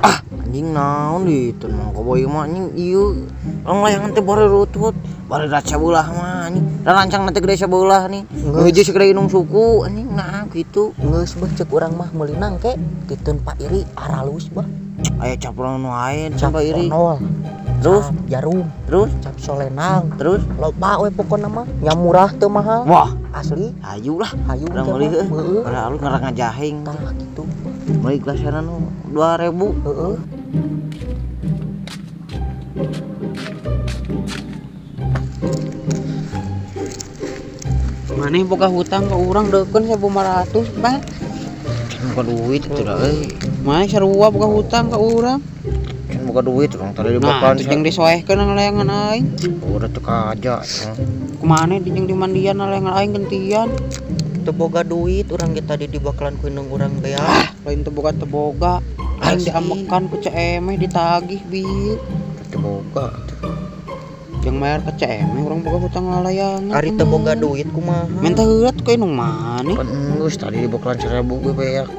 Ah, anjing naon ditu mah koboy mah anjing ieu. Urang layangan teh bari rutut, bari sabelah mah anjing. Rancang nanti gede sabelah nih. Heujeun segede inung suku anjing nah gitu. Geus bah ceuk urang mah meuli nangke titeun Pak Iri aralus bah. Aya cap nu lain cap Pak Iri. Terus jarum, terus cap solenang, terus loba we pokona mah nya murah teu mahal. Wah, asli hayu lah, hayu urang meuli heuh. Urang alus ngarang ngajahing tah kitu. Meuli gelasana nu 2000. Heeh. Maneh boga hutang ka urang deukeun 1500, Pak. Can boga duit atuh da euy. Maneh sarua boga hutang ka urang. Can boga duit urang tadi dibakan. Nah, jeung disoehkeun layangan aing. Udah teu kaja. Kumaha jeung dimandian layangan aing gentian. Teu boga duit urang ge tadi dibakalan ku indung urang beak. Ah, lain teu boga teu boga. Aing diamekan ku CM ditagih bieu. Teu boga. Jeung bayar ke CM urang boga hutang lalayangan. Ari teu boga duit kumaha? Minta heula ka indung maneh. Pan geus tadi dibakalan 1000 ge beak.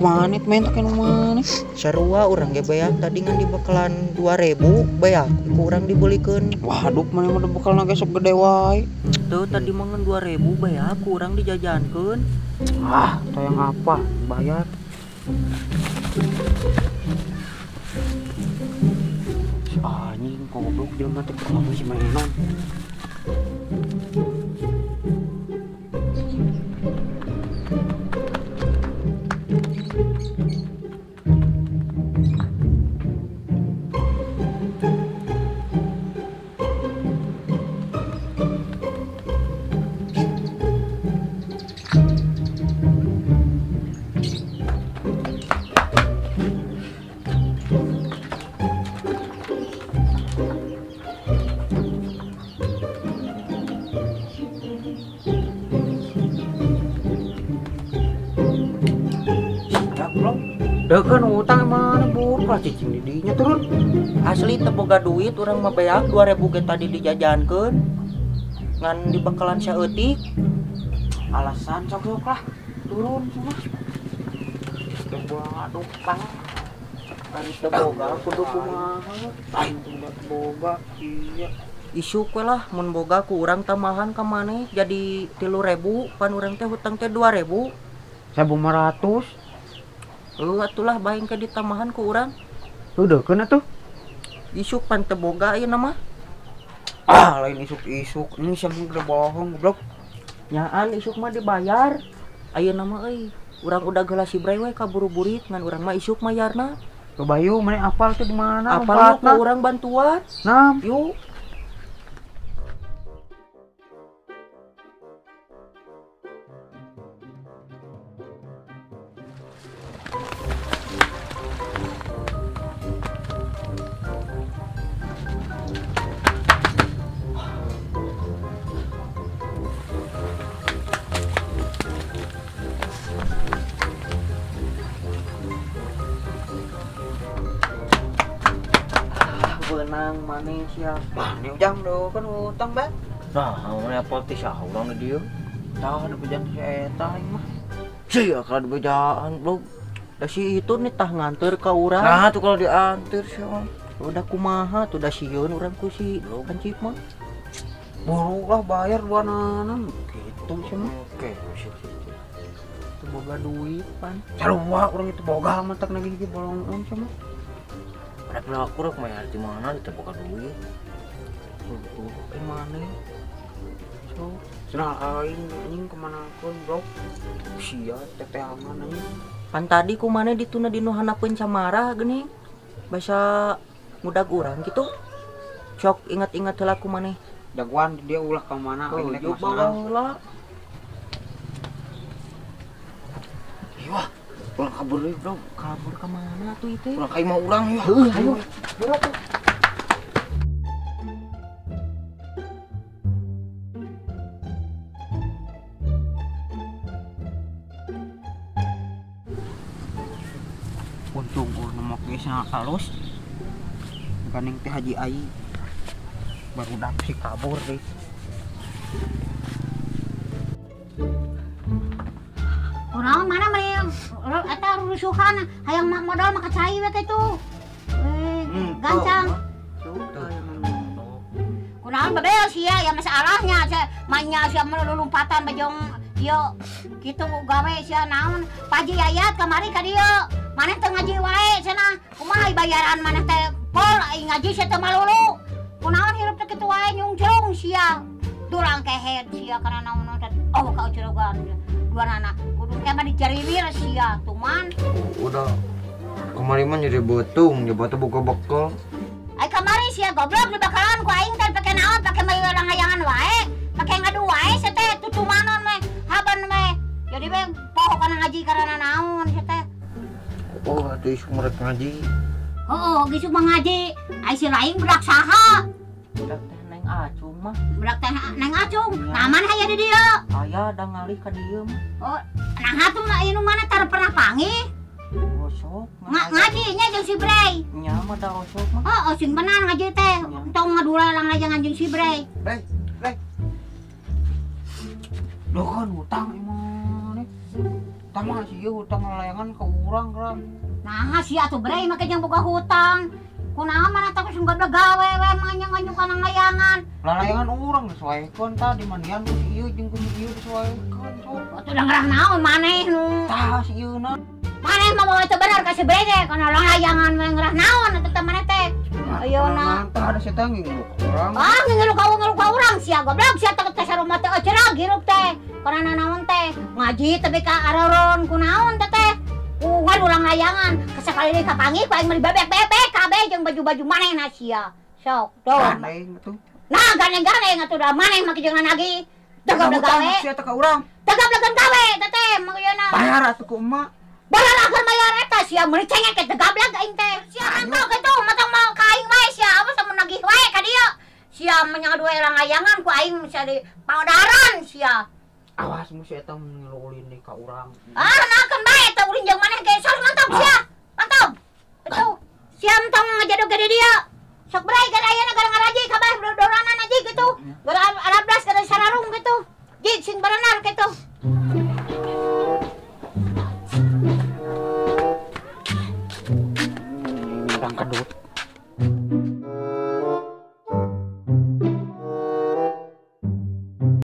Maneh minta ka indung maneh. Sarua urang ge beak tadi ngan dibakalan 2000 beak ku urang dibelikeun. Waduh maneh mah bekalna ge sok gede wae. Teu tadi mah ngan 2000 beak ku urang dijajankeun. Ah, tayang apa? Bayar. Si anjing goblok jelema teh kumaha si mainan. Deukeun utang mana buruk lah cicing di dinya turun. Asli teu boga duit urang mah beak 2000 ge tadi dijajankeun. Ngan dibekalan saeutik. Alasan sok-sok lah turun semua. Teu boga utang. Ari teu boga kudu kumaha? Aing teu boga iya. Isuk we lah mun boga ku urang tambahan ka maneh jadi 3000 pan urang teh hutang teh 2000. 1500. Heuh atulah bae engke ditambahan ku urang. Heuh deukeun atuh. Isuk pan teu boga ayeuna mah. Ah, lain isuk-isuk. Ini sia mah bohong goblok. Nyaan isuk mah dibayar. Ayeuna mah euy, urang udah geula si bre we kaburu-burit ngan urang mah isuk mayarna. Kebayu maneh apal teh di mana? Apal ku urang bantuan. Nah, yuk. Benang maneh sia. Maneh ujang deukeun hutang bae. Nah, maneh apal teh saha urang di dieu? Tah dibejaan si eta aing mah. Sia kalau dibejaan blog. Da si itu nih tah nganteur ka urang. Nah, tuh kalau dianteur sia mah. Udah kumaha tuh da sieun urang ku si Hansip mah. Buru lah bayar dua nanam gitu sih mah. Oke, sip sip. Teu boga duit pan. Sarua urang itu boga mah tak nagih ge bolongan sia mah. Ada aku rek mayar di mana teu boga duit. Tuh, maneh. So, cenah aing anjing kemana pun, bro. Sia teteangan anjing. Pan tadi ku maneh dituna di nu handapeun camara geuning. Basa ngudag urang kitu. Sok ingat-ingat heula ku maneh. Daguan dia ulah ka mana aing rek masalah. Heula. Wah, ulah kabur deui, bro. Kabur ka mana tuh itu? Ulah ka imah urang yeuh. Heuh, ayo. Bro. Untung gua nemok geus halus. Ganing teh Haji Ai. Baru dak si kabur deh. Urang mana meni Eta rusuhan hayang modal mah cai we kitu. Gancang. Kunaon babel sia ya masalahnya manya sia melulumpatan bejong ieu kitu gawe sia naon Paji Yayat kamari ka dieu. Maneh teu ngaji wae cenah. Kumaha bayaran maneh teh pol ai ngaji sia teu malulu. Kunaon hirup teh kitu wae nyungcrung sia. Tulang kehed sia kana naon teh. Oh ka ucurugan dua nana kudu ke mah dicariwir sia tuman. Udah kamari mah jadi beutung, batu buka bekal. Ai kamari sia goblok dibakalan ku aing teh pake naon pake hayangan wae, pake ngadu wae sia teh tutumanon we, haban we. Jadi we poho kana ngaji karena naon sia teh. Oh, atuh isuk merek ngaji. Heeh, isuk mah ngaji. Ai si lain budak saha? Budak teh Neng Acung mah. Budak teh Neng Acung. Nah, mana aya di dieu? Aya da ngalih ka dieu mah. Oh, nah atuh mah ieu mana tar pernah panggih? Osok. Ngaji nya jeung si Bray. Nya mah da osok mah. Oh, sing benar ngaji teh. Entong ngadulelang aja jeung si Bray. Bray, Bray. Duh kan hutang imah nih. Tah mah sih hutang layangan ke urang geura. Nah, sia atuh Bray make jeung boga hutang. Kunaon mana teh geus goblok gawe we mah nganyu kana layangan. Layangan urang disesuaikan tah di mandian ku si ieu jeung ku si ieu disesuaikan sok. Atuh da ngerah naon maneh nu. Tah si ieu na. Maneh mah bawa teu bener ka si Bray teh kana layangan we ngerah naon atuh teh maneh teh. Ayeuna tah ada setan ngilu ka urang. Ah ngilu ka urang sia goblok sia teh teh sarumah teh cerag hirup teh. Kana naon teh ngaji teh ka aroron kunaon teh teh. Ngadulang layangan kasakali deui kapanggih ku aing mah dibebek-bebek kabeh jeung baju-baju manehna sia. Sok doh. Gandeng atuh. Nah gandeng-gandeng atuh da maneh mah jeung nagih. Tegap gawe. Sia teh ka urang. Tegap gawe teh teh maksudna. Bayar atuh ku emak. Balalakeun bayar eta sia meuli cengek teh tegablag aing teh. Sia mantau kitu matang mau ka aing wae sia awas mun nagih wae ka dieu. Sia menyang dua layangan ku aing sia di paudaran sia. Awas mun si eta mun ngilu ulin deui ka urang. Ah nakeun bae eta ulin jeung maneh ge sok mantap sia. Mantap. Itu sia entong ngajadog ge di dieu. Sok bray gara ayeuna gara ngaraji kabeh doranan aja gitu. Gara arabdas gara sararung gitu. Ji sing berenar gitu.